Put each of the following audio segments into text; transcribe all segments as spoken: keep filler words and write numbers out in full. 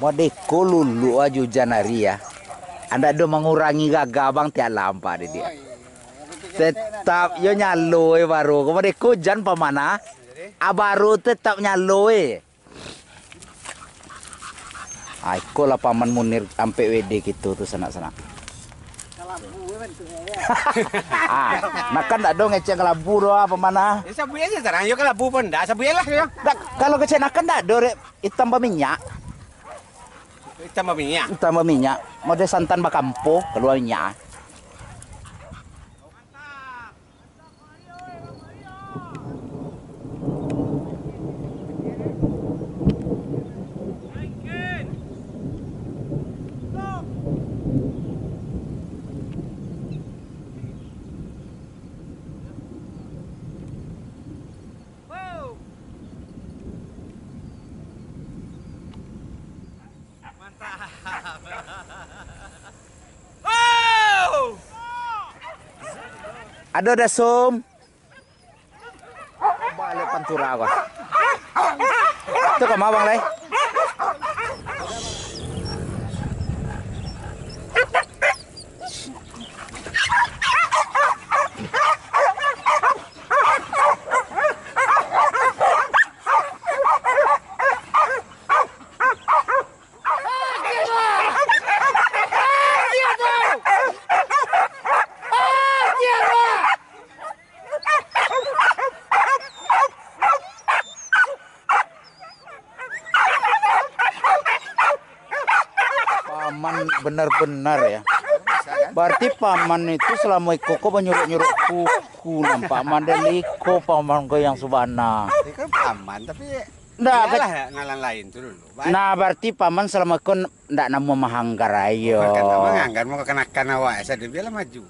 Madeko luluak ajo ujan ari, ya. Andak do mangurangi gagah abang tiak lampak di dia. Tetap yo nyalo, eh, baru. Madeko ujan paman, ah. Ah, baru tetap nyalo, eh. Ah, iko lah Paman Munir ampek W D kito tu, sanak-sanak. Ah, nakan dak do ngecek kalabu do, ah, Paman, ah. Ya, sabuik aja tarang, yo kalabu pun dak, sabuik lah, yo. Dak, kalau kecek nakan dak do, Rek. Itam baminyak. Itam baminyak. Itam baminyak. Model santan bakampo, kalua minyak. Mantap. Wow! Ado dasum. Baliak pantura ko. Tu ka ma, Bang, lai? Paman benar-benar, ya. Berarti paman itu selama iko ko banyuruak-nyuruak kuku, nampak mandel iko paman ko yang subana. Itu kan paman, tapi ndak, iyalah, nan lain tu dulu. Nah, berarti paman selama iko ndak namuah mahanggar ayo. Bukan ndak mahanggar, mau kanakan awak saja, biarlah maju.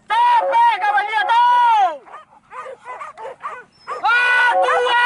Capek ka baliak tu! Wah, tua!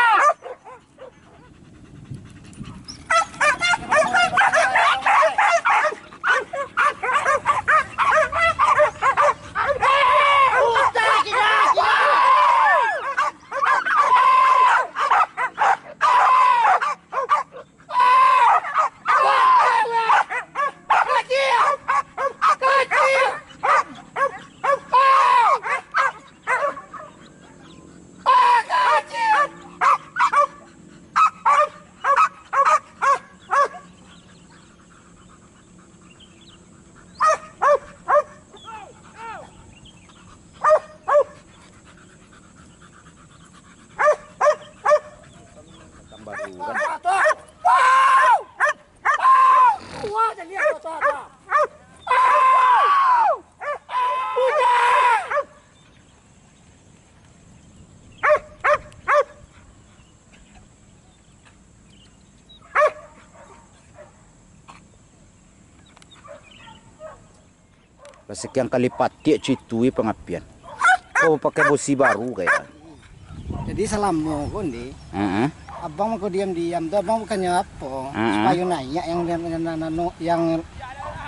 Lah sakian kali patiak citu, eh, pangapian. Kau pakai bosi baru kayak. Jadi salamo ko, Ndi, heeh, abang mako diam-diam tu, abang bukannyo apo, heeh, supayo naiak yang, yang, yang, yang, yang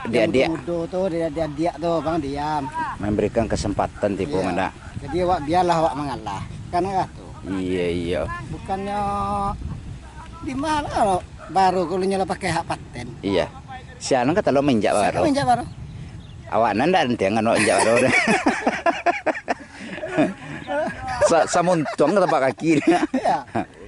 adiak-adiak mudo-mudo tu, adiak-adiak tu, abang diam. Memberikan kesempatan tibo, iya, manda. Jadi awak biarlah awak mangalah. Kan tu. Iya, iya. Bukannyo di ma lo, baru ko ulun nyo lah pakai hak paten. Iya. Sia nan ka talo mainjak baru. Sia nan mainjak baru. Awak nan ndak antiang kan awak injak baru. Sa-, samuntuang ka tapak kaki. Iya.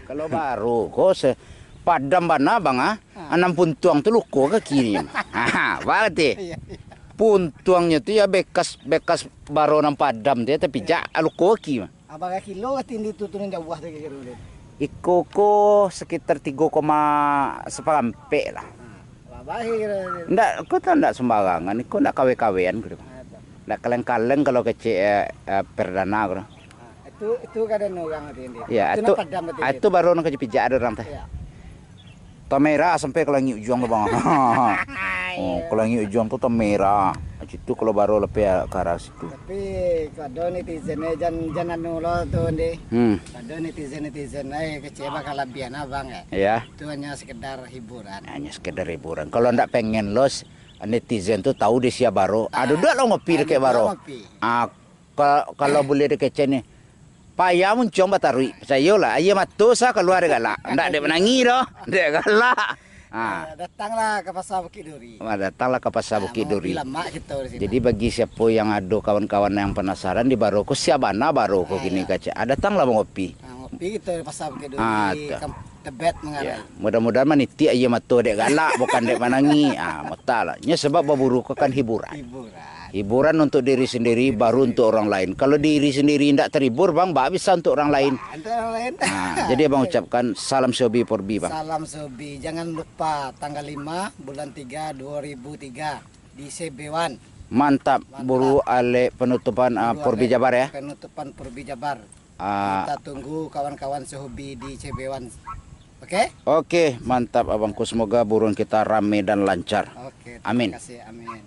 Kalau baru ko se-, padam bana, Bang, ah. Ah. Anam puntuang tu luko kaki ni. Ah, berarti. Iya, iya. Puntuangnyo tu ya bekas, bekas baru nan padam tu ya, tapi jak luko kaki mah. Abaraha kilo ka tindi tu, tu nan jauah tu kiro-kiro? Iko ko sekitar tigo koma saparampek lah. Ha, lah bae kiro-kiro. Ndak, ko tu ndak sembarangan, iko ndak kawe-kawean ko tu. Ha, tu. Ndak kaleng-kaleng kalau kecek, eh, eh, perdana ko tu. Ha, itu, itu kadan urang tindi. Ya, itu, itu nan padam ka tindi. Itu baru nan ka pijak ado urang teh. Ya. Tamerah sampai ka langik ujuang tu, Bang. Oh, ka langik ujuang tu tamerah. Situ kalau baru lapeh ka arah situ. Tapi, kok ado netizen, eh, jan, jan anu lo tu, Ndi. Hmm. Ado netizen-netizen, eh, kecek bakal labian abang, eh. Iya. Itu hanya sekedar hiburan. Hanya sekedar hiburan. Kalau ndak pengen los, netizen tu tahu di sia baru. Ah, duduak lo ngopi dekek baru. Duduak ngopi. Ah, ka-, kalau boleh dekek ni, Aia muncuang bataruik. Pacayolah, aia mato sa kalua dek galak. Ndak dek manangih doh. Dek galak. Ah. Ah, datanglah ka Pasar Bukit Duri. Wah, datanglah ka Pasar Ah, Bukit Duri. Lamak kito di sini. Jadi, bagi siapo yang ado kawan-kawan yang panasaran di Baro ko, sia bana Baro ko Ah, kini ya. Kaca. Ah, datanglah mangopi. Ah, ngopi kito di Pasar Bukit Duri, Ah, tu. Kam-, Tebet Ya, Mangarai. Mudah-mudahan manitiak aia mato dek galak, bukan dek manangih. Ah, mota lah. Nyo sebab baburu ko kan hiburan. Hiburan. Hiburan untuk diri sendiri, baru untuk orang lain. Kalau diri sendiri indak terhibur, Bang, bak bisa untuk orang lain. Bak untuk orang lain. Ah, jadi Abang ucapkan salam sehobi porbi, Bang. Salam sehobi. Jangan lupa tanggal lima bulan tiga dua ribu tiga di Cebewan. Mantap, Mantap. Buru Alek penutupan, ah, Buru Porbi Alek Jabar, ya. Penutupan Porbi Jabar. Ah. Kita tunggu kawan-kawan sehobi di Cebewan. Oke? Oke, mantap, Abang Kus. Semoga buruan kita rame dan lancar. Oke, terima Amin. kasih. Amin.